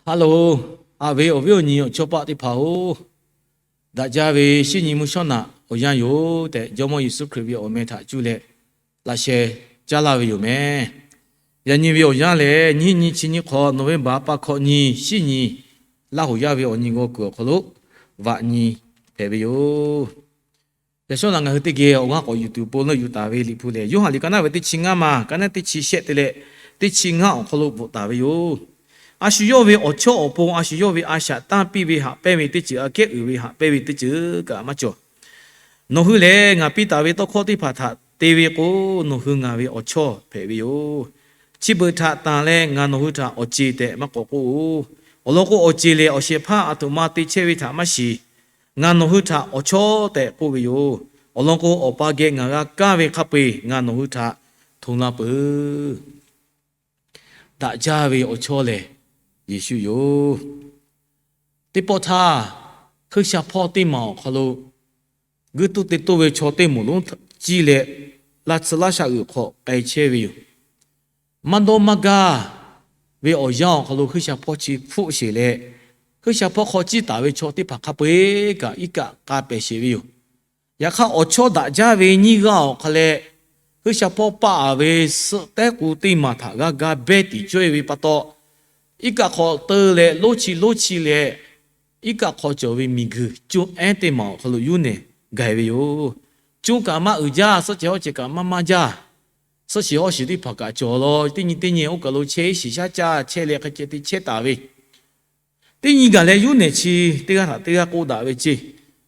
Haꞈ loˬ, aˬ ve awˬ viˉ awˬ nyi awˬ chawˇ paˆ teˇ hpaˍ-oˬ, daꞈ jaˇ ve shinˉ nyi mvuhˇ shawˉ naꞈ awˬ yanˇ yoˬ tehꞈ, Jawˇmawˇ Yeˍsuˆ Hkriꞈ ve awˬ meh htaꞈ cuˇ leh laꞈ sheh caˉ laˇ ve yoˬ meh. Yaꞈ nyi ve awˬ yanˇ lehˬ, nyiˇ nyi chi nyi hk'awꞈ November pa hkawꞈ nyi, shinˉ nyi, Laˇ hoꞈ yaˇ ve awˬ nyi g'aw kuiˬ awˬ hk'aw lo vaꞈ nyi hpehꞈ ve yoˬ. Yaꞈ shawˉ naꞈ ngaˬ hui teˇ geh awˬ g'aˇ k'awꞈ yuˬ tuˬ awˬ pon leuˆ yuˬ taˍ ve Liꞈ hpu lehˬ, Yoˇhanˬ liꞈ ka naˉ ve teˇ chi ngaˇ ma, ka naˉ teˇ chi shehˆ te leh teˇ chi ngaˇ awˬ hk'aw lo bvuhꞈ taˍ ve yoˬ. A shu yawˇ ve awˬ chawˇ awˬ pon a shu yawˇ ve a shaꞈ tanˇ piˇ ve haꞈ pehnˇ ve teˇ ceuˬ, aꞈ kehˉ uiˍ ve haꞈ pehnˇ ve teˇ ceuˬ kaꞈ maˇ cawˬ. Nawˬ hui lehˬ, ngaˬ piˇ taˍ ve tawˇ hkawˇ teˇ hpaˍ htaꞈ te ve k'o, nawˬ hui ngaˬ ve awˬ chawˇ hpehꞈ ve yoˬ. Chi beuꞈ htaꞈ tanˬ leh ngaˬ nawˬ hui htaꞈ awˬ ceˬ tehꞈ maˇ k'awꞈ k'oˆ-oˬ. Awˬ lawn k'o, awˬ ceˬ lehˬ awˬ shehˍ hpaˇ aˬ htoꞈ ma te chehˇ ve htaꞈ maˇ shiˍ. Ngaˬ nawˬ hui htaꞈ awˬ chawˇ tehꞈ k'oˆ ve yoˬ. Awˬ lawn k'o, Awˬ pa geh ngaˬ g'a kaˇ ve hk'a peu-eˬ ngaˬ nawˬ hui htaꞈ hto laˇ peuˬ. Daꞈ jaˇ ve awˬ chawˇ lehˬ, Yeˍsuˆ yoˬ. Teˇ pawˆ htaˇ, G'uiˬsha hpawˇ teˇ maˬ awˬ hk'aw lo g'uiˇ tuˇ te toˇ ve chaw teˇ moˍ lonˉ ciˇ leh, laˇ tsuhˇ laˇ shaˆ g'uiˬ hk'aw k'ai chehˇ ve yoˬ. Maˇ dawˇ maˇ gaˇ ve awˬ yanˇ awˬ hk'aw lo G'uiˬsha hpawˇ chi hpfuhˆ sheˬ leh, G'uiˬsha hpawˇ hk'aw ciˇ taˍ ve chaw teˇ hpaˍ hk'a peu-eˬ kaꞈ iˉ kaˆ k'a pehˍ sheˬ ve yoˬ. Yaꞈ hk'aˇ, awˬ chawˇ daꞈ jaˇ ve nyiˇ g'aˇ awˬ hk'a leh, G'uiˬsha hpawˇ paˆ-a ve suhˆ tehˉ k'u teˇ maˬ htaꞈ g'aˇ gaˇ behˇ tiˍ cawˇ-e ve pa taw, iˉ kaˆ hk'aw teu leh lonˉ chi lonˉ chi leh, iˉ kaˆ hk'aw cawˬ ve miˬguiˬ coˇ ehˉ teˇ maˬ awˬ hk'aw lo yuˇ nehˬ gaˬ-e ve yoˬ. Coˇ kaꞈ maˇ uiˍ jaˇ, suhˆ cehˬ hawˉ cehˬ kaꞈ maˇ maˇ jaˇ. Suhˆ shiˍ hawˉ shiˍ teˇ hpaˍ kaꞈ cawˬ law, teˇ nyi teˇ nyi oˇ kaˬ lo chehˇ iˉ shiˍ shaˉ caˇ chehˇ leh hk'e ceh te chehˇ taˍ ve, teˇ nyi gaˬ leh yuˇ nehˬ chi teˇ g'aˇ htaꞈ teˇ g'aˇ k'oˆ daꞈ ve ceˇ.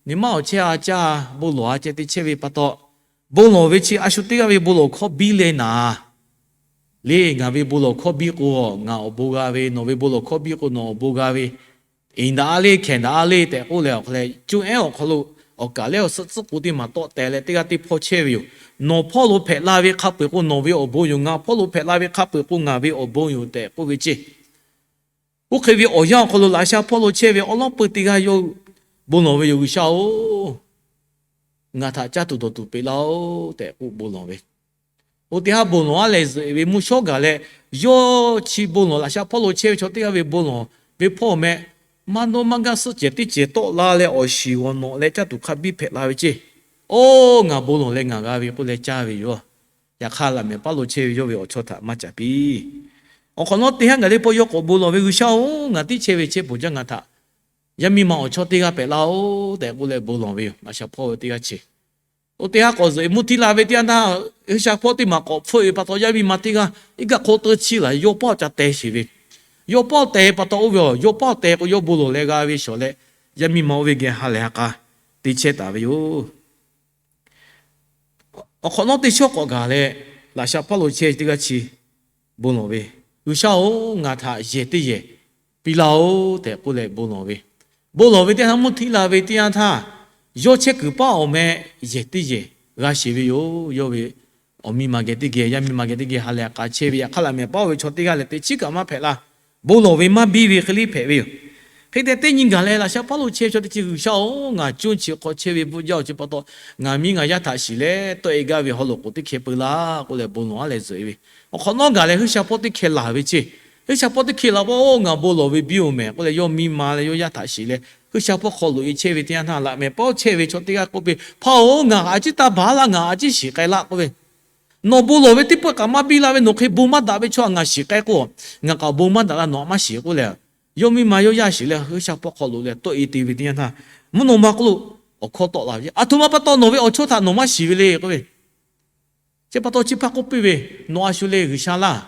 Nyi ma awˬ chehˇ a caˇ, bon lawˬ a ceh te chehˇ ve pa taw, bon lawˬ ve chi a shu teˇ g'aˇ ve bon lawˬ hkawˇ biˇ leh naˍ le, ngaˬ ve bon lawˬ hkawˇ biˇ k'o, ngaˬ awˬ bon g'a ve, nawˬ ve bon lawˬ hkawˇ biˇ k'o, nawˬ awˬ bon g'a ve, eˍ daꞈ a le, hkehˍ daꞈ a le tehꞈ k'oˆ leh awˬ hk'a leh, coˇ ehˉ awˬ hk'aw lo awˬ kaˍ lehˬ awˬ suhˆ tcuhˉ k'o teˇ maˬ tawˆ teh leh teˇ g'aˇ teˇ hpawˇ chehˇ ve yoˬ. Nawˬ hpawˇ lo hpehꞈ la ve hk'a peu-eˬ k'o, nawˬ ve awˬ bon yoˬ. Ngaˬ hpawˇ lo hpehꞈ la ve hk'a peu-eˬ k'o, ngaˬ ve awˬ bon yoˬ tehꞈ k'oˆ ve ceˇ. Oˇ hk'e ve awˬ yanˇ awˬ hk'aw lo laꞈ sha hpawˇ lo chehˇ ve awˉ lawˉ peu teˇ g'aˇ yawˇ bon lawˬ ve yoˬ. G'uiˬsha-oˬ, ngaˬ htaꞈ caˇ tuˬ dawˬ tuˬ peꞈ laˇ-oˆ tehꞈ k'oˆ bon lawˬ ve. Oˇ teˇ haˉ bon lawˬ a lehˬ zuhꞈ ve mvuhˇ shawˉ gaˬ leh, yawˇ chi bon lawˬ, laꞈ sha hpawˇ lo chehˇ ve chaw teˇ g'aˇ ve bon lawˬ ve hpawˇ meh, maˇ dawˇ maˇ gaˇ suhˆ cehˬ teˇ cehˬ tawˆ la leh awˬ shiˍ g'awˬ nawꞈ leh caˇ tuˬ hk'a biˇ hpehꞈ la ve ceˇ. Oˇ, ngaˬ bon lawˬ leh ngaˬ g'a ve k'oˆ leh caˇ ve yoˬ. Yaꞈ hk'aˇ, laꞈ mehˍ paˉ lo chehˇ ve yawˇ ve awˬ chawˇ htaꞈ maˇ caˍ piˇ. Awˬ hk'awꞈ nawˉ teˇ haˉ gaˬ le pawˆ yawˇ k'awꞈ bon lawˬ ve, G'uiˬsha-oˬ, ngaˬ tiˉ chehˇ ve chehˇ peuˬ jaˇ, ngaˬ htaꞈ yaˇ miˇ ma awˬ chawˇ teˇ g'aˇ pehꞈ laˇ-oˆ tehꞈ k'oˆ leh bon lawˬ ve yoˬ. Laꞈ sha hpawˇ ve teˇ g'aˇ chi, oˇ teˇ haˉ k'awꞈ zuhꞈ mvuhˇ htiˇ la ve teˇ yanˇ htaˇ, G'uiˬsha hpawˇ teˇ maˬ k'awꞈ hpfuhˆ ve pa taw, yaˇ miˇ ma teˇ g'aˇ iˉ kaˆ hk'aw teu chiˇ laˬ, yawˇ pawˆ ca teh sheˍ ve. Yawˇ pawˆ teh pa taw oˇ ve, yawˇ pawˆ teh k'o yawˇ bon lawˬ leh g'a ve shawˍ leh, yaˇ miˇ ma oˇ ve geh ha lehˬ ha k'a te chehˇ taˍ ve yoˬ. Awˬ hk'awꞈ nawˉ teˇ shawˉ k'awꞈ gaˬ leh, laꞈ sha hpawˇ lo chehˇ teˇ g'aˇ chi bon lawˬ ve, G'uiˬsha-oˬ, ngaˬ htaꞈ yehˬ teˇ yehˬ piˇ laˇ-oˆ tehꞈ k'oˆ leh bon lawˬ ve. Bon lawˬ ve teˇ yanˇ htaˇ, mvuhˇ htiˇ la ve teˇ yanˇ htaˇ, yawˇ chehˇ kuiˬ paˉ awˬ meh yehˬ teˇ yehˬ g'a sheˍ ve yoˬ. Yawˇ ve awˬ miˇ ma geh teˇ geh, yaˇ miˇ ma geh teˇ geh ha lehˬ k'a chehˇ ve, yaꞈ hk'aˇ laꞈ mehˍ paˉ oˇ ve chaw teˇ g'aˇ lehˬ teꞈ chiˉ kaꞈ maˇ hpehꞈ la. Bon lawˬ ve maˇ biˇ ve hk'e le hpehꞈ ve yoˬ. Hk'e te teˇ nyi gaˬ leh laꞈ sha paˉ lo chehˇ ve chaw teˇ chi, G'uiˬsha-oˬ, ngaˬ coˇ chi hk'aw chehˇ ve bvuhˆ jaˇ awˬ chi pa taw, ngaˬ miˇ ngaˬ yaˇ htaꞈ shiˍ leh tawˆ-e gaˇ ve haw loꞈ k'oˍ teˇ hkeh peu laˇ k'oˆ leh bon lawˬ a leh zuhꞈ-e ve. Awˬ hk'awꞈ nawˉ gaˬ leh G'uiˬsha hpawˇ teˇ hkeh laˬ ve ceˇ. G'uiˬsha hpawˇ teˇ hkeh laˬ pa, oˇ, ngaˬ bon lawˬ ve biˇ-oˬ mehˍ k'oˆ leh yawˇ miˇ ma leh yawˇ yaˇ htaꞈ shiˍ leh G'uiˬsha hpawˇ hk'aw loꞈ-e chehˇ ve teˇ yanˇ htaˇ, laꞈ mehˍ paˉ chehˇ ve chaw teˇ g'aˇ k'oˆ piˇ, Hpaˇ-oˬ, ngaˬ a ciˉ taˇ baˬ laˇ, ngaˬ a ciˉ shiˍ k'ai laˇ k'oˆ ve. Nawˬ bon lawˬ ve teˇ pawˆ kaꞈ maˇ biˇ laˇ ve, nawˬ hk'e bon maˇ daꞈ ve chaw htaꞈ ngaˬ shiˍ k'ai k'o, ngaˬ kaꞈ bon maˇ daꞈ la, nawˬ htaꞈ maˇ shiˍ k'oˆ leh, yawˇ miˇ ma yawˇ yaˇ shiˍ leh G'uiˬsha hpawˇ hk'aw loꞈ leh tawˆ-e te ve teˇ yanˇ htaˇ, mvuhˇ naw ma hk'oˆ lo awˬ hkawˇ tawˆ la ve, Aˬ htoꞈ ma pa taw nawˬ ve awˬ chawˇ htaꞈ nawˬ maˇ shiˍ ve le k'oˆ ve. Chi pa taw chi hpaˇ k'oˆ piˇ ve, Nawˬ a shu le G'uiˬsha laˇ.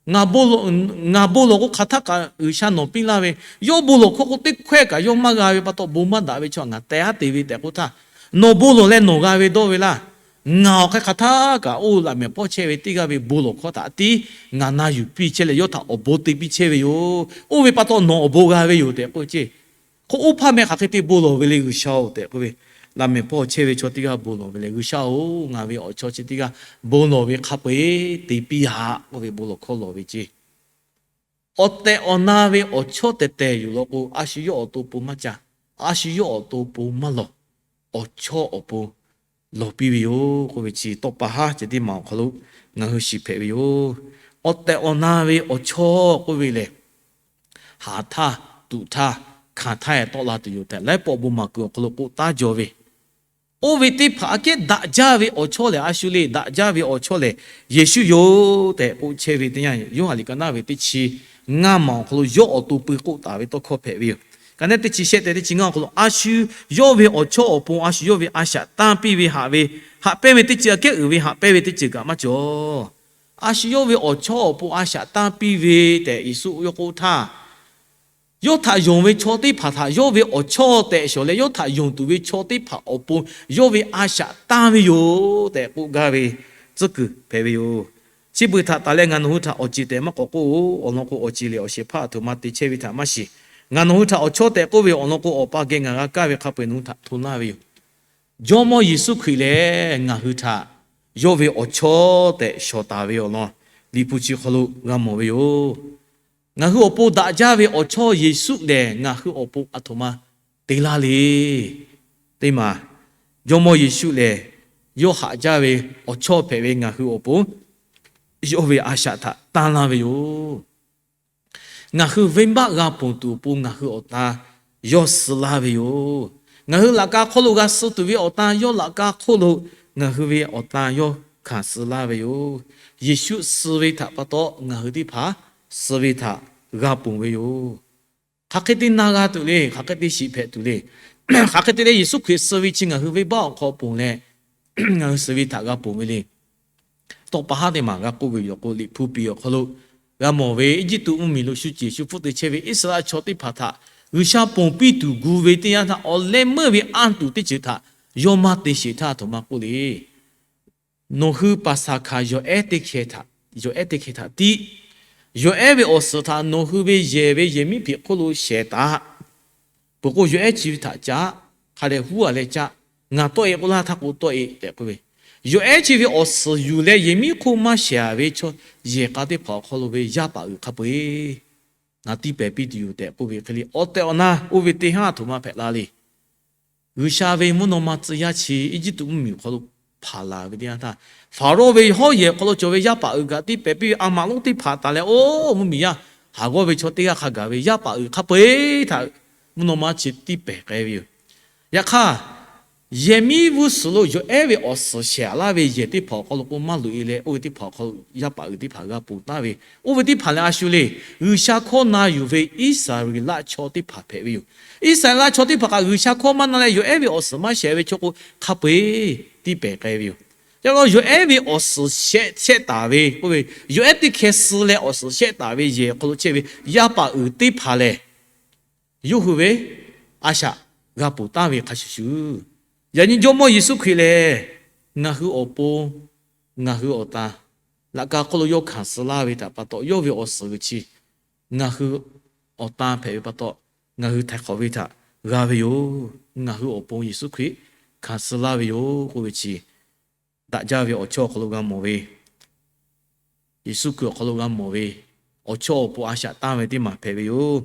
Ngaˬ bon lawˬ k'o hk'aˬ htaˇ kaꞈ G'uiˬsha nawˬ piˇ laˇ ve, yawˇ bon lawˬ hkawˇ k'o teˇ hkawehˇ kaꞈ yawˇ maˇ g'a ve pa taw, bon maˇ daꞈ ve chaw htaꞈ ngaˬ teh haˉ te ve tehꞈ k'oˆ htaˇ, nawˬ bon lawˬ leh nawˬ g'a ve dawˇ ve laˇ. Ngaˬ awˬ hk'e hk'aˬ htaˇ kaꞈ oˇ laꞈ mehˍ paˉ chehˇ ve teˇ g'aˇ ve bon lawˬ hkawˇ htaꞈ tiˉ ngaˬ na yuˬ piˇ chehˇ leh yawˇ htaꞈ awˬ bon te piˇ chehˇ ve yoˬ. Oˇ ve pa taw nawˬ awˬ bon g'a ve yoˬ tehꞈ k'oˆ ve ceˇ. K'o, oˇ hpaˇ meh hk'aˬ hk'e te bon lawˬ ve le G'uiˬsha-oˬ tehꞈ k'oˆ ve, laꞈ mehˍ paˉ chehˇ ve chaw teˇ g'aˇ bon lawˬ ve lehˬ, G'uiˬsha-oˬ, ngaˬ ve awˬ chawˇ chi teˇ g'aˇ bon lawˬ ve hk'a peu-eˬ te piˇ-aꞈ k'oˆ ve bon lawˬ hkawˇ lawˬ ve ceˇ. Awˬ tehˬ awˬ na ve awˬ chawˇ tehˬ tehˬ yoˬ law k'o, a shu yawˇ awˬ to pon maˇ ca, a shu yawˇ awˬ to pon maˇ lawˬ, awˬ chawˇ awˬ pon lawˬ piˇ ve yoˬ k'oˆ ve chi tawˇ pa haˉ ceh teˇ maˬ awˬ hk'aw lo ngaˬ hui shiˍ hpehꞈ ve yoˬ. Awˬ tehˬ awˬ na ve awˬ chawˇ k'oˆ ve lehˬ, haˍ htaˇ, tuꞈ htaˇ, hkanˍ htaˇ-e tawˆ la tuˬ yoˬ tehꞈ, laiˉ pawˆ bon maˍ kuiˬ awˬ hk'aw lo k'oˆ taˉ jaw ve, oˇ ve teˇ hpaˍ aꞈ kehˉ daꞈ jaˇ ve awˬ chawˇ lehˬ, a shu le, daꞈ jaˇ ve awˬ chawˇ lehˬ, Yeˍsuˆ yoˬ tehꞈ k'oˆ chehˇ ve teˇ yanˇ, Yoˇhanˬ liꞈ ka naˉ ve teˇ chi ngaˇ maˬ awˬ hk'aw lo yawˇ awˬ to pui k'oˆ taˍ ve tawˇ hkawˇ hpehꞈ ve yoˬ. Ka naˉ teˇ chi shehˆ tehꞈ teˇ chi ngaˇ awˬ hk'aw lo, a shu yawˇ ve awˬ chawˇ awˬ pon a shu yawˇ ve a shaꞈ tanˇ piˇ ve haꞈ ve, haꞈ pehnˇ ve teˇ ceuˬ aꞈ kehˉ uiˍ ve haꞈ pehnˇ ve teˇ ceuˬ kaꞈ maˇ cawˬ. A shu yawˇ ve awˬ chawˇ awˬ pon a shaꞈ tanˇ piˇ ve tehꞈ Yeˍsuˆ yawˇ k'oˆ htaˇ, yawˇ htaꞈ yonˍ ve chaw teˇ hpaˍ htaꞈ yawˇ ve awˬ chawˇ tehꞈ shawˍ leh, yawˇ htaꞈ yonˍ tuˬ ve chaw teˇ hpaˍ awˬ pon yawˇ ve a shaꞈ tanˇ ve yoˬ tehꞈ k'oˆ gaˇ ve tcuhˉ kuiˬ hpehꞈ ve yoˬ. Chi beuꞈ htaꞈ taˍ leh ngaˬ nawˬ hui htaꞈ awˬ ceˬ tehꞈ maˇ k'awꞈ k'oˆ-oˬ. Awˬ lawn k'o, awˬ ceˬ lehˬ awˬ shehˍ hpaˇ aˬ htoꞈ ma te chehˇ ve htaꞈ maˇ shiˍ. Ngaˬ nawˬ hui htaꞈ awˬ chawˇ tehꞈ k'oˆ ve awˬ lawn k'o, Awˬ pa geh ngaˬ g'a kaˇ ve hk'a peu-eˬ nawˬ hui htaꞈ hto laˇ ve yoˬ. Jawˇmawˇ Yeˍsuˆ Hkriꞈ lehˬ, ngaˬ hui htaꞈ yawˇ ve awˬ chawˇ tehꞈ shawˍ taˍ ve awˬ lawn, Liꞈ hpu chi hk'aw lo g'a mawˬ ve yoˬ. Ngaˬ hui awˬ pon daꞈ jaˇ ve awˬ chawˇ Yeˍsuˆ lehˬ, ngaˬ hui awˬ pon aˬ htoꞈ ma te laˇ le. Teˇ maˬ, Jawˇmawˇ Yeˍsuˆ lehˬ, yawˇ haꞈ jaˇ ve awˬ chawˇ hpehꞈ ve ngaˬ hui awˬ pon yawˇ ve a shaꞈ htaꞈ tanˇ laˇ ve yoˬ. Ngaˬ hui venˇbaˆ g'a ponˬ tuˬ awˬ pon ngaˬ hui awˬ tan yawˇ suh laˇ ve yoˬ. Ngaˬ hui laꞈ ka hk'oˆ lo g'a suh tuˬ ve awˬ tan yawˇ laꞈ ka hk'oˆ lo ngaˬ hui ve awˬ tan yawˇ hkanˍ suh laˇ ve yoˬ. Yeˍsuˆ suh ve htaꞈ pa taw ngaˬ hui teˇ hpaˍ suh ve htaꞈ g'a ponˬ ve yoˬ. Hk'aˬ hk'e te na g'a tuˬ le, hk'aˬ hk'e te shiˍ hpehꞈ tuˬ le. Hk'aˬ hk'e te leh Yeˍsuˆ Hkriꞈ suh ve chi ngaˬ hui venˇbaˆ awˬ hk'aw ponˬ leh, ngaˬ hui suh ve htaꞈ g'a ponˬ ve le. Tawˇ pa haˉ teˇ maˬ g'a k'oˆ ve yoˬ k'o, Liꞈ hpu piˍ awˬ hk'aw lo g'a mawˬ ve, Eˇjiˇtuꞈ mvuhˇmiˬ lo shu ceˬ shu hpfuhˆ te chehˇ ve Iˉsaˍreˍlaˆ chaw teˇ hpaˍ htaꞈ G'uiˬsha ponˬ piˇ tuˬ gu ve teˇ yanˇ htaˇ, awˬ leh meuˇ ve anˇ tuˬ teˇ ceuˬ htaꞈ yawˇ maˇ te sheˍ htaˇ, aˬ htoꞈ ma k'oˆ le. Nawˬ hui Paˍsaˍhkaˍ yawˬ ehˉ teˇ hkeh htaꞈ, yawˬ ehˉ teˇ hkeh htaꞈ tiˉ. Yawˬ ehˉ ve awˬ suhˍ htaꞈ nawˬ hui ve yehˬ ve yehˬmiˉhpeꞈ hk'oˆ lo shehˍ taꞈ. Peuˬ k'o, yawˬ ehˉ chi ve htaꞈ caˉ hk'a dehꞈ huˉ-a leh caˉ. Ngaˬ tawˆ-e k'oˆ laˇ htaˇ k'o, tawˆ-e tehꞈ k'oˆ ve, yawˬ ehˉ chi ve awˬ suhˍ yuˬ leh yehˬmiˉhpeꞈ hk'oˆ maˇ shehˍ ve chaw yehˬ k'a teˇ hpaˍ awˬ hk'aw lo ve yaˇ paˍ uiˍ hk'a peu-eˬ ngaˬ tiˇ pehˍ piˇ tuˬ yoˬ tehꞈ k'oˆ ve hk'e le, awˬ tehˬ awˬ na oˇ ve teˇ haˉ aˬ htoꞈ ma hpehꞈ la le. G'uiˬsha ve mvuhˇ naw ma tcuh yaˇ chi Eˇjiˇtuꞈ mvuhˇmiˬ awˬ hk'aw lo hpanˍ laˬ ve teˇ yanˇ htaˇ, Hpaˍrawˇ ve hawˉ yehˬ awˬ hk'aw lo cawˬ ve yaˇ paˍ uiˍ kaꞈ tiˇ pehˍ piˇ ve, a maꞈ lonˉ teˇ hpaˍ taˍ leh, oˇ mvuhˇmiˬ yaˇ, haˍ g'awˇ ve chaw teˇ g'aˇ hk'a gaˬ ve yaˇ paˍ uiˍ hk'a peu-eˬ htaꞈ mvuhˇ naw ma chi tiˇ pehˍ k'ai ve yoˬ. Yaꞈ hk'aˇ, yehˬmiˉhpeꞈ g'uˇ suhˍ lo yawˬ ehˉ ve awˬ suhˍ shehˍ laˇ ve yehˬ teˇ hpaˍ awˬ hk'aw lo k'o, maˇ loꞈ-e leh, oˇ ve teˇ hpaˍ awˬ hk'aw lo yaˇ paˍ uiˍ teˇ hpaˍ g'a ponˬ taˍ ve, oˇ ve teˇ hpaˍ lehˬ, a shu le, G'uiˬsha hkawˇ na yuˬ ve Iˉsaˍreˍlaˆ chaw teˇ hpaˍ hpehꞈ ve yoˬ. Iˉsaˍreˍlaˆ chaw teˇ hpaˍ kaꞈ G'uiˬsha hkawˇ maˇ na leh, yawˬ ehˉ ve awˬ suhˍ maˇ shehˍ ve chaw k'o, hk'a peu-eˬ tiˇ pehˍ k'ai ve yoˬ. Yaꞈ hk'aˇ, yawˬ ehˉ ve awˬ suhˍ shehˆ shehˆ taˍ ve k'oˆ ve, yawˬ ehˉ teˇ hkeh suh leh awˬ suhˍ shehˆ taˍ ve yehˬ awˬ hk'aw lo chehˇ ve yaˇ paˍ uiˍ teˇ hpaˍ lehˬ, yawˇ hui ve a shaꞈ g'a ponˬ taˍ ve hk'a shuˍ shuˍ, yaꞈ nyi Jawˇmawˇ Yeˍsuˆ Hkriꞈ lehˬ, ngaˬ hui awˬ pon, ngaˬ hui awˬ tan laꞈ ka hk'oˆ lo yawˇ hkanˍ suh laˇ ve htaꞈ pa taw, yawˇ ve awˬ suhˍ g'uiˬ chi ngaˬ hui awˬ tan hpehꞈ ve pa taw, ngaˬ hui htaiˍ hk'awꞈ ve htaꞈ g'a ve yoˬ. Ngaˬ hui awˬ pon Yeˍsuˆ Hkriꞈ hkanˍ suh laˇ ve yoˬ k'oˆ ve chi, daꞈ jaˇ ve awˬ chawˇ awˬ hk'aw lo g'a mawˬ ve, Yeˍsuˆ Hkriꞈ awˬ hk'aw lo g'a mawˬ ve awˬ chawˇ awˬ pon a shaꞈ tanˇ ve teˇ maˬ hpehꞈ ve yoˬ.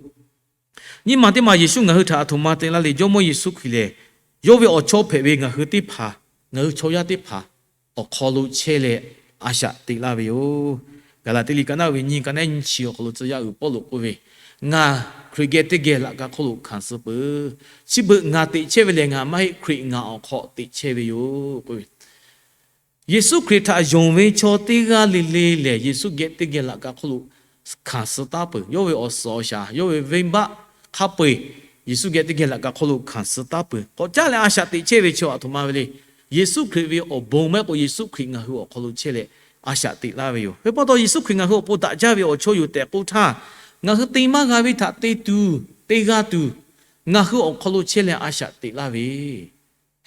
Nyiˇ maˬ teˇ maˬ Yeˍsuˆ ngaˬ hui htaꞈ aˬ htoꞈ ma te laˇ le. Jawˇmawˇ Yeˍsuˆ Hkriꞈ lehˬ, yawˇ ve awˬ chawˇ hpehꞈ ve ngaˬ hui teˇ hpaˍ, ngaˬ hui chaw yaˇ teˇ hpaˍ awˬ hk'aw lo chehˇ leh a shaꞈ teꞈ laˇ ve yoˬ. Gaˍlaˍtiˆ liꞈ ka naˉ ve nyiˇ, ka naˉ nyiˇ chi awˬ hk'aw lo tcuh yaˇ uiˍ Pawˇluꞈ k'oˆ ve, Ngaˬ Hkriꞈ geh teˇ geh laꞈ ka hk'oˆ lo hkanˍ suh peuˬ. Chi beuꞈ ngaˬ teꞈ chehˇ ve lehˬ ngaˬ maˇ heˆ, Hkriꞈ ngaˬ awˬ hk'aw teꞈ chehˇ ve yoˬ k'oˆ ve, Yeˍsuˆ Hkriꞈ htaꞈ yonˍ ve chaw teˇ g'aˇ le le lehˬ, Yeˍsuˆ geh teˇ geh laꞈ ka hk'oˆ lo hkanˍ suh taˉ peuˬ. Yawˇ ve awˬ suhˍ awˬ shaˍ, yawˇ ve venˇbaˆ hk'a peu-eˬ Yeˍsuˆ geh teˇ geh laꞈ ka hk'oˆ lo hkanˍ suh taˉ peuˬ. K'awꞈ caˉ leh a shaꞈ teꞈ chehˇ ve chi aˬ htoꞈ ma ve le. Yeˍsuˆ Hkriꞈ ve awˬ bon maˇ heˆ k'o, Yeˍsuˆ Hkriꞈ ngaˬ hui awˬ hk'aw lo chehˇ leh a shaꞈ teꞈ laˇ ve yoˬ. Hk'e pa taw, Yeˍsuˆ Hkriꞈ ngaˬ hui awˬ pon daꞈ jaˇ ve awˬ chawˇ yoˬ tehꞈ k'oˆ htaˇ, ngaˬ hui te maˇ g'a ve htaꞈ te tuˬ, te g'a tuˬ, ngaˬ hui awˬ hk'aw lo chehˇ leh a shaꞈ teꞈ laˇ ve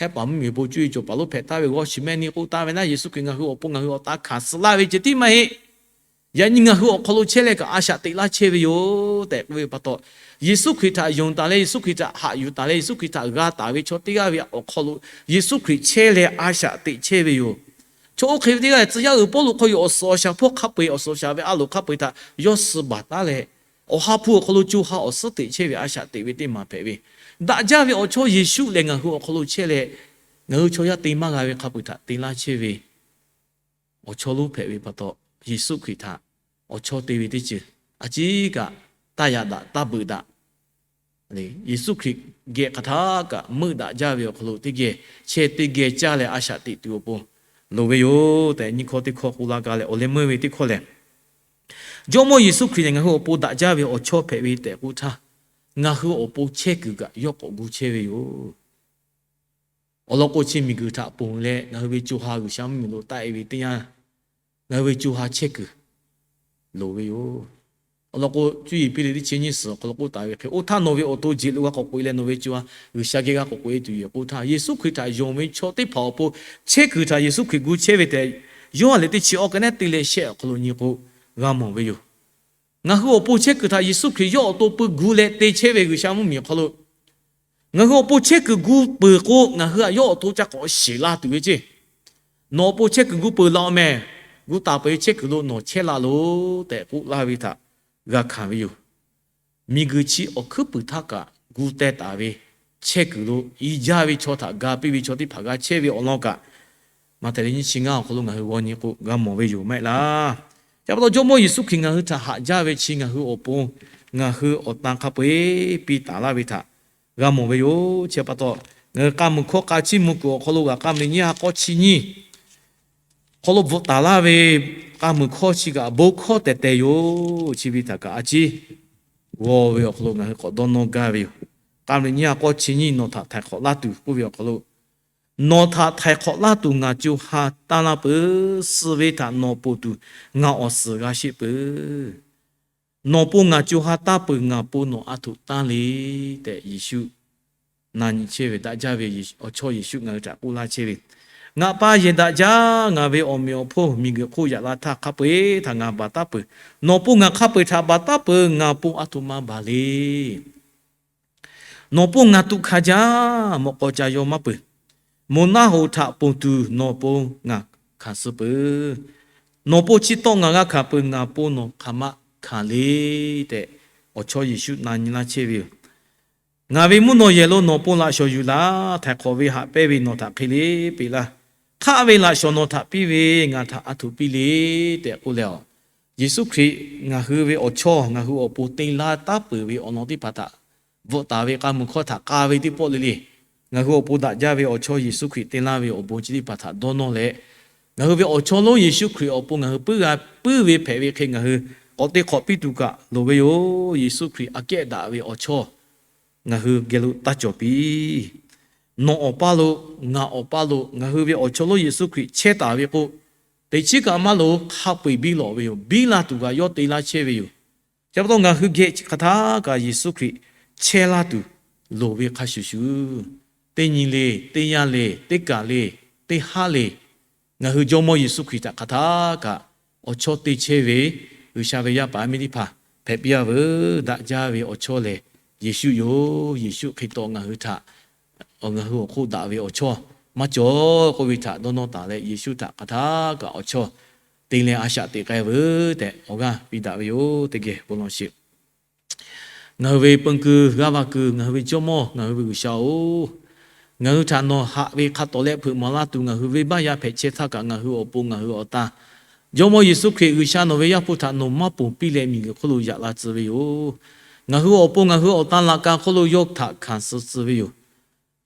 Hehˉ paˍ mvuhˇmiˬ bon cuˇ ve cawˬ paˍ lonˉ hpehꞈ taˍ ve G'awˇshuˍ mehˆ neˇ k'oˆ taˍ ve naˉ, Yeˍsuˆ Hkriꞈ ngaˬ hui awˬ pon ngaˬ hui awˬ tan hkanˍ suh laˇ ve ceh tiˉ maˇ heˆ. Yaꞈ nyi ngaˬ hui awˬ hk'aw lo chehˇ leh kaꞈ a shaꞈ teꞈ laˇ chehˇ ve yoˬ tehꞈ k'oˆ ve pa taw, Yeˍsuˆ Hkriꞈ htaꞈ yonˍ taˍ leh, Yeˍsuˆ Hkriꞈ htaꞈ haꞈ yuˬ taˍ leh, Yeˍsuˆ Hkriꞈ htaꞈ g'a taˍ ve chaw teˇ g'aˇ ve awˬ hk'aw lo Yeˍsuˆ Hkriꞈ chehˇ leh a shaꞈ teꞈ chehˇ ve yoˬ. Chaw oˇ hk'e ve teˇ g'aˇ tcuh yaˇ uiˍ Pawˇluꞈ hk'aw yoˬ, awˬ suhˍ awˬ shaˍ hpawˇ hk'a peu-eˬ, awˬ suhˍ awˬ shaˍ ve a loˍ hk'a peu-eˬ htaꞈ yawˇ suh baˬ taˉ leh, awˬ ha hpu awˬ hk'aw lo co ha awˬ suhˉ teꞈ chehˇ ve a shaꞈ teꞈ ve teˇ maˬ hpehꞈ ve, daꞈ jaˇ ve awˬ chawˇ Yeˍsuˆ lehˬ ngaˬ hui awˬ hk'aw lo chehˇ leh, ngaˬ hui chaw yaˇ te maˇ g'a ve hk'a peu-eˬ htaꞈ te laˇ chehˇ ve awˬ chawˇ lonˉ hpehꞈ ve pa taw, Yeˍsuˆ Hkriꞈ htaꞈ awˬ chawˇ te ve teˇ ceuˬ a ciˉ kaꞈ taˇ yaꞈ daꞈ taˇ beuꞈ daꞈ, Yeˍsuˆ Hkriꞈ geh hk'aˬ htaˇ kaꞈ meuˆ daꞈ jaˇ ve awˬ hk'aw lo teˇ geh chehˇ teˇ geh caˇ leh a shaꞈ teꞈ tuˬ awˬ pon loˍ ve yoˬ tehꞈ nyiˇ hkawˇ teˇ hkawˇ k'oˆ laˇ gaˇ leh, awˬ leh meuˇ ve teˇ hkawˇ lehˬ, Jawˇmawˇ Yeˍsuˆ Hkriꞈ lehˬ ngaˬ hui awˬ pon daꞈ jaˇ ve awˬ chawˇ hpehꞈ ve tehꞈ k'oˆ htaˇ, ngaˬ hui awˬ pon chehˇ kuiˬ kaꞈ yawˇ k'awꞈ gu chehˇ ve yoˬ. Awˬ lawn k'o, chi miˬguiˬ htaꞈ ponˬ leh ngaˬ hui ve co ha G'uiˬsha mvuhˇmiˬ lo taˆ e ve teˇ yanˇ, ngaˬ hui ve co ha chehˇ kuiˬ loˍ ve yoˬ. Awˬ lawn k'o, cuˇ yiˍ piˇ leh teˇ chi nyiˇ suhˍ awˬ hk'aw lo k'oˆ taˍ ve hk'e, oˇ htaˇ nawˬ ve awˬ to jeˬ lo g'a k'awꞈ k'oꞈ e leh nawˬ ve co ha G'uiˬsha geh g'a k'awꞈ k'oꞈ e tuˬ yoˬ k'oˆ htaˇ, Yeˍsuˆ Hkriꞈ htaꞈ yonˍ ve chaw teˇ hpaˍ awˬ pon chehˇ kuiˬ htaꞈ Yeˍsuˆ Hkriꞈ gu chehˇ ve tehꞈ, Yoˇhanˬ lehˬ teˇ chi awˇ ka naˉ te leh shehˆ awˬ hk'aw lo nyi k'o, g'a mawˬ ve yoˬ. Ngaˬ hui awˬ pon chehˇ kuiˬ htaꞈ Yeˍsuˆ Hkriꞈ yawˇ awˬ to pui gu leh te chehˇ ve G'uiˬsha mvuhˇmiˬ awˬ hk'aw lo, ngaˬ hui awˬ pon chehˇ kuiˬ gu peuˬ k'o, ngaˬ hui htaꞈ yawˇ awˬ to ca k'awꞈ shiˍ la tuˬ ve ceˇ. Nawˬ awˬ pon chehˇ kuiˬ gu peuˬ la-oˬ mehˍ. Gu taˍ peuˬ ve chehˇ kuiˬ lo nawˬ chehˇ la loˬ tehꞈ k'oˆ laˇ ve htaꞈ g'a hkanˍ ve yoˬ. Miˬguiˬ chi awˬ hkuiˉ puiˍ htaˇ kaꞈ gu teh taˍ ve chehˇ kuiˬ lo i jaˇ ve chaw htaꞈ ga piˇ ve chaw teˇ hpaˍ g'a chehˇ ve awˬ lawn kaꞈ, Maꞈhtehˍ leh nyiˇ chi ngaˇ awˬ hk'aw lo ngaˬ hui g'aw nyi k'o g'a mawˬ ve yoˬ maˇ heˆ laˇ. Chi pa taw Jawˇmawˇ Yeˍsuˆ Hkriꞈ ngaˬ hui htaꞈ haꞈ jaˇ ve chi ngaˬ hui awˬ pon ngaˬ hui awˬ tan hk'a peu-eˬ piˇ taˍ laˇ ve htaꞈ g'a mawˬ ve yoˬ. Chi pa taw, ngaˬ hui k'a muiˬ hkawˇ k'a chiˇ mvuh kuiˬ awˬ hk'aw lo g'a k'a muiˬ leh nyiˇ ha k'awˇ chi nyiˇ hk'aw lo bvuhꞈ taˍ laˇ ve k'a muiˬ hkawˇ chi kaꞈ bon hkawˇ tehˬ tehˬ yoˬ. Chi ve htaꞈ kaꞈ a ciˉ g'aw ve awˬ hk'aw lo ngaˬ hui k'awꞈ dawˇ nawˇ gaˇ ve yoˬ. K'a muiˬ leh nyiˇ ha k'awˇ chi nyiˇ, Nawˬ htaꞈ htaiˍ hk'awꞈ laˇ tuˬ k'oˆ ve awˬ hk'aw lo, Nawˬ htaꞈ htaiˍ hk'awꞈ laˇ tuˬ ngaˬ co ha taˇ laˇ peuˬ. Suh ve htaꞈ nawˬ ponˬ tuˬ ngaˬ awˬ suhˍ g'a sheˆ peuˬ. Nawˬ pon ngaˬ co ha taˇ peuˬ, ngaˬ pon nawˬ a htoꞈ taˇ le tehꞈ Yeˍsuˆ na nyi chehˇ ve, daꞈ jaˇ ve awˬ chawˇ Yeˍsuˆ ngaˬ hui htaꞈ k'oˆ laˇ chehˇ ve, Ngaˬ pa yehˬ daꞈ jaˇ. Ngaˬ ve awˬ meꞈ awˬ hponˇ miˬguiˬ hk'oˆ yaꞈ la htaˇ hk'a peu-eˬ htaꞈ ngaˬ baˬ taˉ peuˬ. Nawˬ pon ngaˬ hk'a peu-eˬ htaꞈ baˬ taˉ peuˬ. Ngaˬ pon a htoꞈ ma baˬ le. Nawˬ pon ngaˬ tuꞈ hkanˍ jaˇ. Mawꞈ k'aw ca yaw maˇ peuˬ. Moˬ naˆ hoꞈ htaꞈ ponˬ tuˬ nawˬ pon ngaˬ hkanˍ suh peuˬ. Nawˬ pon chi tawˆ ngaˬ g'a hkanˍ peuˬ. Ngaˬ pon nawˬ hk'aˬ ma hkanˍ le tehꞈ, awˬ chawˇ Yeˍsuˆ na nyi laˇ chehˇ ve yoˬ. Ngaˬ ve mvuhˇ naw yehˬ lo nawˬ pon laꞈ shawnˍ yuˬ laˇ. Htaiˍ hk'awꞈ ve haꞈ pehnˇ ve nawˬ htaꞈ hk'e le peꞈ laˇ. Hk'aˆ ve laꞈ shawnˍ nawˬ htaꞈ piˇ ve ngaˬ htaꞈ a htoꞈ piˇ le tehꞈ k'oˆ leh, Yeˍsuˆ Hkriꞈ ngaˬ hui ve awˬ chawˇ ngaˬ hui awˬ pon te laˇ taˉ peuˬ ve awˬ lawn teˇ hpaˍ htaꞈ bvuhꞈ taˍ ve k'a muiˬ hkawˇ htaꞈ k'a ve teˇ pawˆ le le, ngaˬ hui awˬ pon daꞈ jaˇ ve awˬ chawˇ Yeˍsuˆ Hkriꞈ te laˇ ve awˬ bon chi teˇ hpaˍ htaꞈ dawˇ nawˇ leh, ngaˬ hui ve awˬ chawˇ lonˉ Yeˍsuˆ Hkriꞈ awˬ pon ngaˬ hui puiˉ g'a puiˉ ve hpehꞈ ve hk'e ngaˬ hui k'awꞈ te hk'awꞈ piˇ tuˬ kaꞈ loˍ ve yoˬ. Yeˍsuˆ Hkriꞈ aꞈ kehˉ daꞈ ve awˬ chawˇ ngaˬ hui geh lo taˇ cawˬ piˇ. Nawˬ awˬ paˇ lo, ngaˬ awˬ paˇ lo ngaˬ hui ve awˬ chawˇ lonˉ Yeˍsuˆ Hkriꞈ chehˇ taˍ ve k'o, teꞈ chiˉ kaꞈ maˇ loˍ, hk'a peu-eˬ biˇ lawꞈ ve yoˬ. Biˇ laˇ tuˬ kaꞈ yawˇ te laˇ chehˇ ve yoˬ. Chi pa taw ngaˬ hui geh hk'aˬ htaˇ kaꞈ Yeˍsuˆ Hkriꞈ chehˇ laˇ tuˬ loˍ ve hk'a shuˍ shuˍ, teˇ nyi le, teˇ yanˇ le, teˇ kaˬ le, teˇ haˉ le, ngaˬ hui Jawˇmawˇ Yeˍsuˆ Hkriꞈ htaꞈ hk'aˬ htaˇ kaꞈ awˬ chawˇ te chehˇ ve G'uiˬsha ve yaˇ paˍ yaˇ miˇ teˇ hpaˍ hpehꞈ piˇ-a veuˬ. Daꞈ jaˇ ve awˬ chawˇ lehˬ Yeˍsuˆ yoˬ. Yeˍsuˆ Hkriꞈ tawˆ ngaˬ hui htaꞈ ngaˬ hui awˬ hk'oˆ daꞈ ve awˬ chawˇ maˇ cawˬ k'oˆ ve htaꞈ dawˇ nawˇ taˍ leh, Yeˍsuˆ htaꞈ hk'aˬ htaˇ kaꞈ awˬ chawˇ te leh a shaꞈ teꞈ k'ai veuˬ tehꞈ awˬ g'aˇ piˇ daꞈ ve yoˬ. Teˇ geh bon lawˬ sheˍ. Ngaˬ hui ve peun kuiˬ g'aˇ va kuiˬ, ngaˬ hui ve Jawˇmawˇ, ngaˬ hui ve G'uiˬsha-oˬ, ngaˬ hui htaꞈ nawˬ haꞈ ve hk'a tawˍ leh hpeuꞈ maˍ laˇ tuˬ ngaˬ hui venˇbaˆ yaˇ hpehꞈ chehˇ htaˇ kaꞈ ngaˬ hui awˬ pon ngaˬ hui awˬ tan Jawˇmawˇ Yeˍsuˆ Hkriꞈ G'uiˬsha nawˬ ve Yaˇ hpu htaꞈ nawˬ maˇ ponˬ piˇ leh miˬguiˬ hk'oˆ lo yaꞈ la tcuh ve yoˬ. Ngaˬ hui awˬ pon ngaˬ hui awˬ tan laꞈ ka hk'oˆ lo yawˇ htaꞈ hkanˍ suh tcuh ve yoˬ.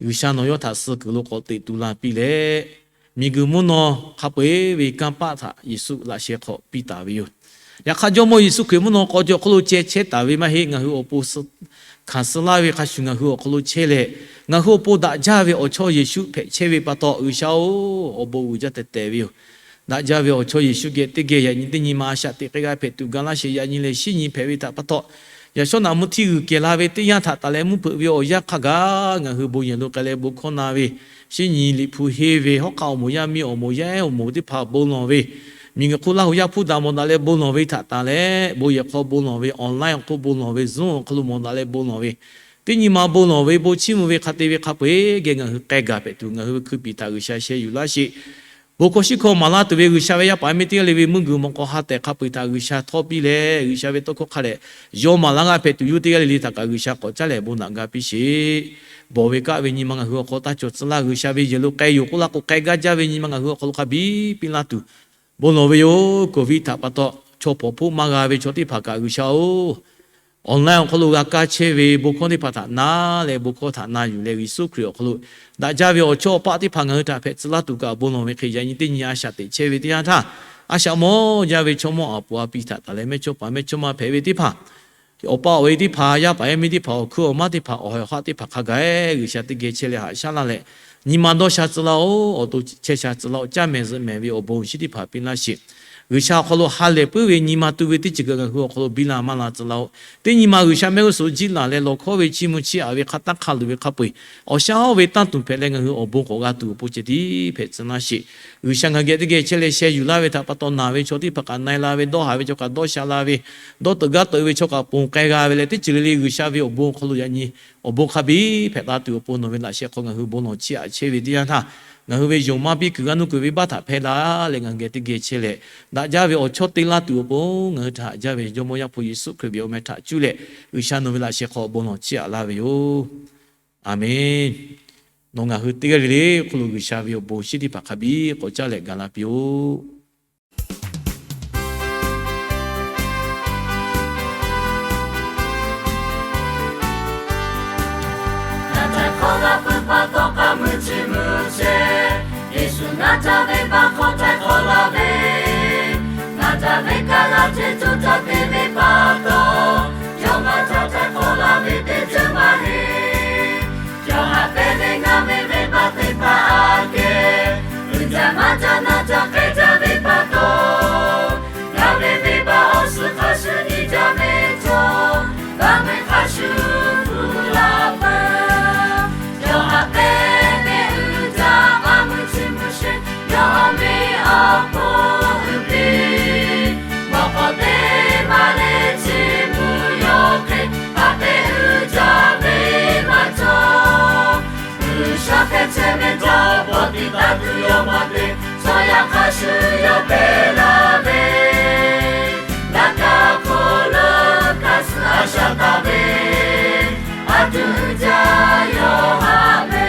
G'uiˬsha nawˬ yawˇ htaꞈ suh kuiˬ lo k'awꞈ teꞈ tu la piˇ leh, miˬguiˬ mvuhˇ naw hk'a peu-eˬ ve kanˇ paˆ htaꞈ Yeˍsuˆ laꞈ sheh hk'awꞈ piˇ taˍ ve yoˬ. Yaꞈ hk'aˇ Jawˇmawˇ Yeˍsuˆ Hkriꞈ mvuhˇ naw k'aw caw hk'oˆ lo ceh chehˇ taˍ ve maˇ heˆ. Ngaˬ hui awˬ pon hkanˍ suh laˇ ve hk'a shuˍ ngaˬ hui awˬ hk'aw lo chehˇ leh, ngaˬ hui awˬ pon daꞈ jaˇ ve awˬ chawˇ Yeˍsuˆ hpehꞈ chehˇ ve pa taw, G'uiˬsha-oˬ, awˬ bon uiˍ jaˇ tehˬ tehˬ ve yoˬ. Daꞈ jaˇ ve awˬ chawˇ Yeˍsuˆ geh teˇ geh yaꞈ nyi teˇ nyi ma a shaꞈ teꞈ k'ai g'a hpehꞈ tuˬ ga laˇ sheˍ. Yaꞈ nyi lehˬ shinˉ nyi hpehꞈ ve htaꞈ pa taw, yaꞈ shawˉ naꞈ mvuhˇ htiˇ g'uiˬ kehˬ la ve teˇ yanˇ htaꞈ taˍ leh mvuhˇ hpeuꞈ ve awˬ yanˇ hk'a gaˬ ngaˬ hui bon yehˬ lo k'ai leh bon hkawˇ na ve, shinˉ nyi Liꞈ hpu henˇ ve, hawˉ hk'aˆ awˬ moˍ yaˇ miˇ awˬ moˍ yaˇ ehˉ awˬ moˍ teˇ hpaˍ bon lawˬ ve, miˬguiˬ hk'oˆ Laˇ huˍ Yaˇ hpuˇ daꞈ mawˬ daꞈ leh bon lawˬ ve htaꞈ taˍ leh, bon yehˬ hk'aw bon lawˬ ve, online awˬ hk'oˆ bon lawˬ ve, Zoom awˬ hk'aw lo mawˬ daꞈ leh bon lawˬ ve, teˇ nyi ma bon lawˬ ve, bon chiˇ mvuh ve hk'a te ve hk'a peu-eˬ geh ngaˬ hui k'ai gaˬ hpehꞈ tuˬ ngaˬ hui ve hkui piˍ htaꞈ G'uiˬsha sheh yuˬ laˇ sheˍ. Bon hkawˇ shinˉ hkawˇ maˍ laˇ tuˬ ve G'uiˬsha ve yaˇ paˍ yaˇ miˇ teˇ g'aˇ le ve meuˇ g'uiˬ mawˬ k'aw ha tehˬ hk'a peu-eˬ htaꞈ G'uiˬsha htawˇ piˇ leh, G'uiˬsha ve tawˇ hkawˇ hk'a dehꞈ yawˇ maˍ laˇ g'a hpehꞈ tuˬ yawˇ teˇ g'aˇ le le htaꞈ kaꞈ G'uiˬsha k'awꞈ caˉ leh bon naꞈ ga piˇ sheˍ. Bawˬ ve kaˆ ve nyi ma ngaˬ hui awˬ hk'aw taˇ cawˬ tcuh laˇ. G'uiˬsha ve yehˬ lo k'ai yoˬ k'oˆ laˇ k'o k'ai gaˇ jaˇ ve nyi ma ngaˬ hui awˬ hk'aw lo hk'a biˇ piˇ laˇ tuˬ bon lawˬ ve yoˬ. Covid htaꞈ pa taw chaw hpawnˬ hpoˆ maˇ g'a ve chaw teˇ hpaˍ kaꞈ G'uiˬsha-oˬ, online awˬ hk'aw lo g'a kaˇ chehˇ ve bon hkawˇ teˇ hpaˍ htaꞈ na leh, bon hkawˇ htaꞈ na yuˬ leh, Yeˍsuˆ Hkriꞈ awˬ hk'aw lo daꞈ jaˇ ve awˬ chawˇ awˬ paˆ teˇ hpaˍ ngaˬ hui htaꞈ hpehꞈ tcuh laˇ tuˬ kaꞈ bon lawˬ ve hk'e, yaꞈ nyi teˇ nyi a shaꞈ teꞈ chehˇ ve teˇ yanˇ htaˇ, a shaꞈ mawˇ jaˇ ve chaw mawˇ aˬ poˍ a pi htaꞈ taˍ leh mehˇchawˇ paˍ mehˇchawˇma hpehꞈ ve teˇ hpaˍ, awˬ pa awˬ e teˇ hpaˍ, yaˇ paˍ yaˇ miˇ teˇ hpaˍ, awˬ hkuiˉ awˬ maˇ teˇ hpaˍ, awˬ ha awˬ haˆ teˇ hpaˍ hk'a gaˬ g'uiˬsha teˇ geh chehˇ leh haꞈ shaˉ laˇ leh, nyi ma dawˇ sha tcuh laˇ-oˆ. Awˬ to chehˇ sha tcuh laˇ-oˆ. Caˇ mehˍ zuhꞈ mehˍ ve awˬ bon awˬ shinˉ teˇ hpaˍ piˇ laˇ sheˍ. G'uiˬsha awˬ hk'aw lo ha lehˬ puiˉ ve nyi ma tu ve teˇ ceuˬ kaꞈ ngaˬ hui awˬ hk'aw lo biˇ la maˇ la tcuh laˇ-oˆ. Teˇ nyi ma G'uiˬsha mehˆ g'uˇ suhˍ jiˇ laˬ leh lawˬ hkawˇ ve chiˇ mvuh chiˇ aꞈ ve hk'a taˇ hk'a luˬ ve hk'a peu-eˬ, awˬ shaˉ hawˇ ve tanˇ tuˬ hpehꞈ leh ngaˬ hui awˬ bon k'awꞈ g'a tuˬ awˬ pon ceh tiˉ hpehꞈ tcuh laˇ sheˍ. G'uiˬsha ngaˬ geh teˇ geh chehˇ leh sheh yuˬ laˇ ve htaꞈ pa taw, naˬ ve chaw teˇ hpaˍ kaꞈ na-e la ve, dawˇ haˍ ve chaw kaꞈ dawˇ sha la ve, dawˇ teuꞈ gaˇ teuꞈ ve chaw kaꞈ ponˬ k'ai g'a ve leh, teˇ ceuˬ le le G'uiˬsha ve awˬ bon awˬ hk'aw lo yaꞈ nyi awˬ bon hk'a biˇ hpehꞈ la tuˬ awˬ pon nawˬ ve laꞈ sheh hk'aw ngaˬ hui bon lawˬ chiˇ aꞈ chehˇ ve teˇ yanˇ htaˇ, ngaˬ hui ve yonˍ maˇ piˇ kuiˬ g'aˇ nuˇ kuiˬ ve baˇ htaꞈ hpehˇ laˇ leh, ngaˬ hui geh teˇ geh chehˇ leh, daꞈ jaˇ ve awˬ chawˇ te laˇ tuˬ awˬ pon ngaˬ hui htaꞈ haꞈ jaˇ ve Jawˇmawˇ Yaˇ hpu Yeˍsuˆ Hkriꞈ ve awˬ meh htaꞈ cuˇ leh, G'uiˬsha nawˬ ve laꞈ sheh hk'aw awˬ bon lawˬ chiˇ aꞈ laˇ ve yoˬ. Aˬmenˍ. Nawˬ ngaˬ hui teˇ g'aˇ le le hk'oˆ lo G'uiˬsha ve awˬ bon awˬ shinˉ teˇ hpaˍ hk'a biˇ k'awꞈ caˇ leh gaˬ la piˇ-oˆ. Ngaˬ htaiˍ hk'awꞈ g'a peuˬ pa taw k'aˇ mui chi mui chehˇ, Yeˍsuˆ ngaˬ htaꞈ venˇbaˆ hk'aw htaiˍ hk'awꞈ laˇ ve, ngaˬ htaꞈ venˇ kaˆ g'a hteˇ co caˇ te ve pa taw, yawˇ ngaˬ htaꞈ htaiˍ hk'awꞈ laˇ ve teˇ ceuˬ maˇ heˆ. Yawˇ haꞈ pehnˇ ve ngaˬ ve venˇbaˆ teˇ hpaˍ aꞈ kehˬ, uiˍ jaˇ maˇ jaˇ naˇ jaˇ k'ehˉ jaˇ ve pa taw, ngaˬ ve venˇbaˆ awˬ suhˍ hk'a shuˍ nyi jaˇ ve cawˬ, ngaˬ ve hk'a shuˍ hpu la peuˬ. Yawˇ haꞈ pehnˇ ve uiˍ jaˇ k'aˇ mui chi mui sheˍ, yawˇ awˬ meꞈ awˬ hponˇ uiˍ piˇ, mawꞈ k'aw teˇ maˇ le chi mvuh yawˇ hk'e, haꞈ pehnˇ uiˍ jaˇ ve maˇ cawˬ. G'uiˬsha hpehꞈ chehˇ ve htaꞈ bawˆ tiꞈ taˍ tuˬ yawˇ maˇ te, chaw yaˇ hk'a shuˍ yawˇ peꞈ laˇ ve, laꞈ ka hk'oˆ lo hk'aˬ suh a shaꞈ taˍ ve, a tuꞈ jaˇ yawˇ haꞈ ve.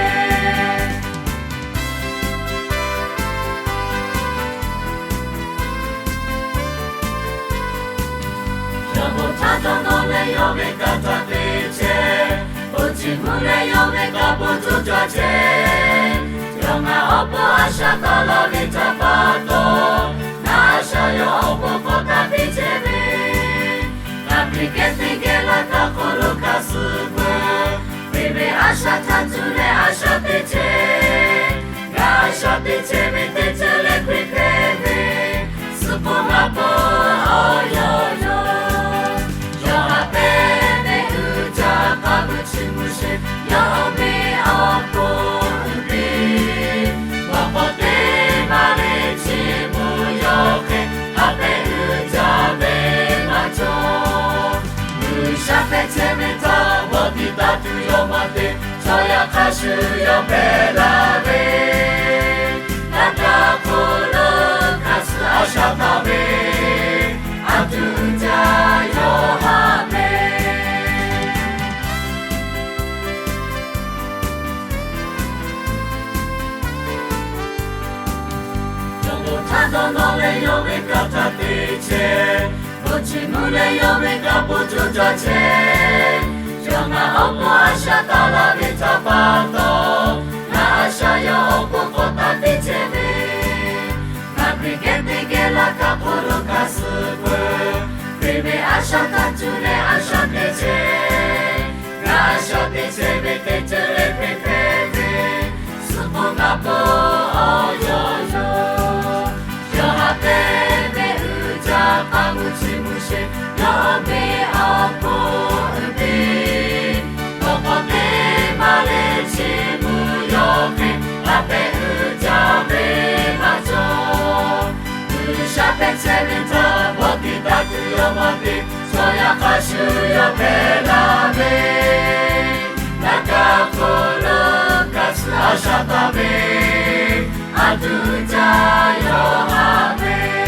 Yawˇ bon htaˇ dawˇ nawˇ leh yawˇ ve kaꞈ htaꞈ te chehˇ, bon chi mvuh leh yawˇ ve kaꞈ bon coˇ caˇ chehˇ. Yawˇ ngaˬ awˬ pon a shaꞈ taˍ laˇ ve htaꞈ pa taw, ngaˬ a shaꞈ yawˇ awˬ pon k'awꞈ taˇ piˇ chehˇ ve, ngaˬ hpeꞈ kehˉ teˇ geh laꞈ ka hk'oˆ lo hk'aˬ suh peuˬ, hpeꞈ ve a shaꞈ htaꞈ cuˇ leh a shaꞈ teꞈ chehˇ. Ngaˬ a shaꞈ teꞈ chehˇ ve teˇ ceuˬ leh hpeꞈ hpehꞈ ve, suh k'o ngaˬ pon awˬ yawˇ yoˬ. Yawˇ haꞈ pehnˇ ve uiˍ jaˇ k'aˇ mui chi mui sheˍ, yawˇ awˬ meꞈ awˬ hponˇ uiˍ piˇ, mawꞈ k'aw teˇ maˇ le chi mvuh yawˇ hk'e, haꞈ pehnˇ uiˍ jaˇ ve maˇ cawˬ. G'uiˬsha hpehꞈ chehˇ ve htaꞈ bawˆ tiꞈ taˍ tuˬ yawˇ maˇ te, chaw yaˇ hk'a shuˍ yawˇ peꞈ laˇ ve, laꞈ ka hk'oˆ lo hk'aˬ suh a shaꞈ taˍ ve, a tuꞈ jaˇ yawˇ haꞈ ve. Yawˇ bon htaˇ dawˇ nawˇ leh yawˇ ve kaꞈ htaꞈ te chehˇ, bon chi mvuh leh yawˇ ve kaꞈ bon coˇ caˇ chehˇ. Yawˇ ngaˬ awˬ pon a shaꞈ taˍ laˇ ve htaꞈ pa taw, ngaˬ a shaꞈ yawˇ awˬ pon k'awꞈ taˇ piˇ chehˇ ve, ngaˬ hpeꞈ kehˉ teˇ geh laꞈ ka hk'oˆ lo hk'aˬ suh peuˬ, hpeꞈ ve a shaꞈ htaꞈ cuˇ leh a shaꞈ teꞈ chehˇ. Ngaˬ a shaꞈ teꞈ chehˇ ve teˇ ceuˬ leh hpeꞈ hpehꞈ ve, suh k'o ngaˬ pon awˬ yawˇ yoˬ. Yawˇ haꞈ pehnˇ ve uiˍ jaˇ k'aˇ mui chi mui sheˍ, yawˇ awˬ meꞈ awˬ hponˇ uiˍ piˇ, mawꞈ k'aw teˇ maˇ le chi mvuh yawˇ hk'e, haꞈ pehnˇ uiˍ jaˇ ve maˇ cawˬ. G'uiˬsha hpehꞈ chehˇ ve htaꞈ bawˆ tiꞈ taˍ tuˬ yawˇ maˇ te, chaw yaˇ hk'a shuˍ yawˇ hpehꞈ laˇ ve, laꞈ ka hk'oˆ lo hk'aˬ suh a shaꞈ taˍ ve, a tuꞈ jaˇ yawˇ haꞈ ve.